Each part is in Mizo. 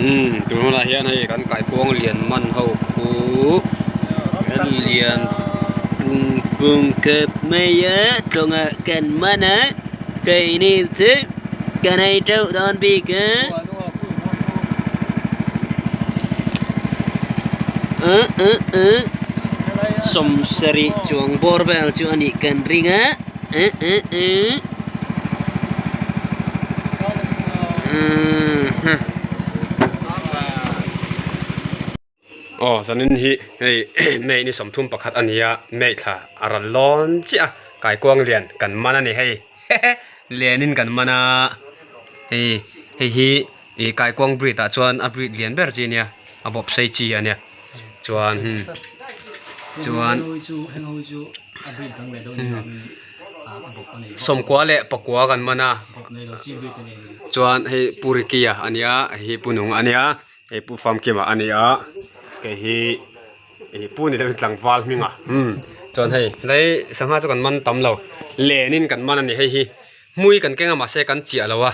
Umm tun hunah hian hei kan kaikuang lian man ho khu an lian pung pung khawp mai a tawngah kan man a keini chu kan ei teuh dawn bik a uh uh uh sawmsarih chuang bawr vel chu a nih kan ring a uh uh uh. Aw zanin hi hei May ni 31 a ni a May thla a ral lawn chiah a kaikuang lian kan man a ni hei hehe lianin kan man a hei hei hi ih kaikuang breed ah chuan a breed lian ber chi a nia a bawp sei chi a nia chuan chuan. Sawmkua leh pakua kan man a chuan hei pu Ricky-a a nia hei hi pu Nung a nia hei pu Famkima a ni a kei hi ih pu ni lovin tlangval hming a umm chuan hei helai sangha chu kan man tam lo lenin kan man a ni hei hi hmui kan keng a mahse kan chiah lo a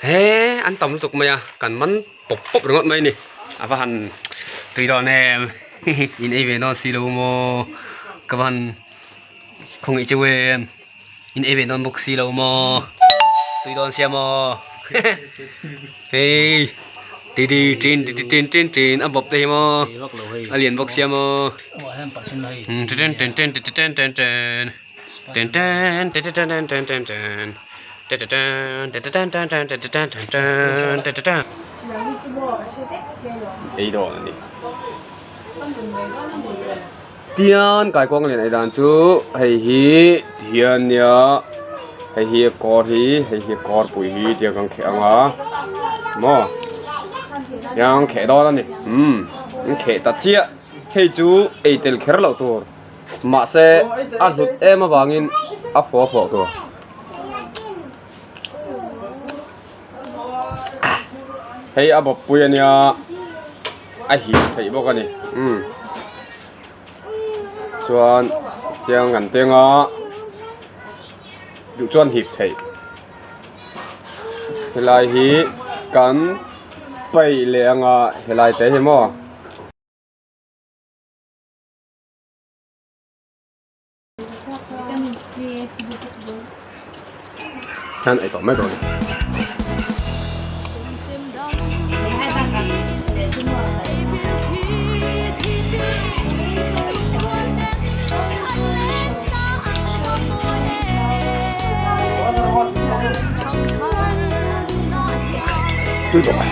he an tam lutuk mai a kan man pawp pawp ringawt mai a ni a va han tui dawn em in ei ve dawn si lo maw ka va han. Khawngaih cheu em? In ei ve dawn bawk si lo maw? Tui dawn sia maw? Hei ti ti tin ti ti tin tin tin a bawp te hi maw? A lian bawk sia maw? Ti tin tin tin ti ti tin tin tin tin tin ti ti tin tin tin tin tin ti ti tin ti ti tin tin tin ti ti tin tin tin ti ti tin. Ei dawn a ni. Tian kaikuang lian ei dan chu hei hi tihian nia hei hi kawr hi hei hi kawr pui hi tiang kan kheh ang a maw tiang an kheh dawn a ni umm an kheh ta chiah hei chu ei tel kher loh tur mahse a hlut em avangin a fawh fawh tur. Hei a bawp pui a nia a hip theih bawk a ni umm chuan tiang kan teng a duh chuan hip theih helai hi kan paih leh anga helai te hi maw. Hian ei tawh mai dawn. Tui tawh.